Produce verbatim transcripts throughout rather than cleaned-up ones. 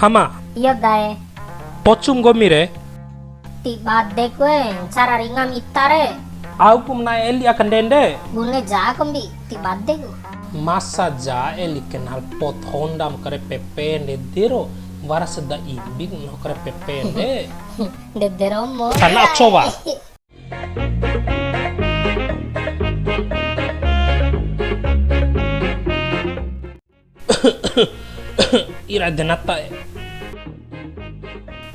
Hama. Iyo, Dae. Pocum nggomi re? Ti badeku e, ncara ringam ita re. Au pu ma na'e eli aka ndende. Bune ja kombi, ti badeku. Masa ja eli knalpot Honda ma kare pepe ndede ro, wara seda imbi nahu kare pepe nde. Ndede romo. Tana'o cowa. Ira ede nata e.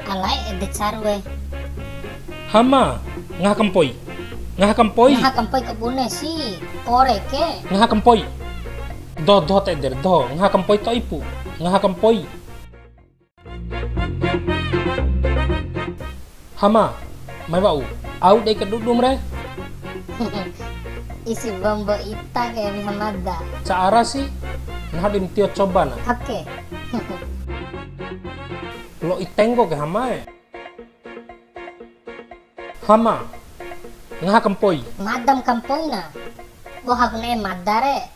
Alae ede caru e. Hama, ngaha kampoi. Ngaha kampoi. Ngaha kampoi kabune si, ore ke. Ngaha kampoi. Doho, doho ta ede re, doho. Ngaha kampoi to'ipu. Ngaha kampoi. Hama, mai wa'u, au dei kadudum re? Isi bombo ita ke, Hamada. Ca ara si, nahu di ma tio coba na. Oke. Lo'i tenggo ke Hama e. Hama, ngaha kampoi. Mada ma kampoi na. Boha ku ne'e mada re.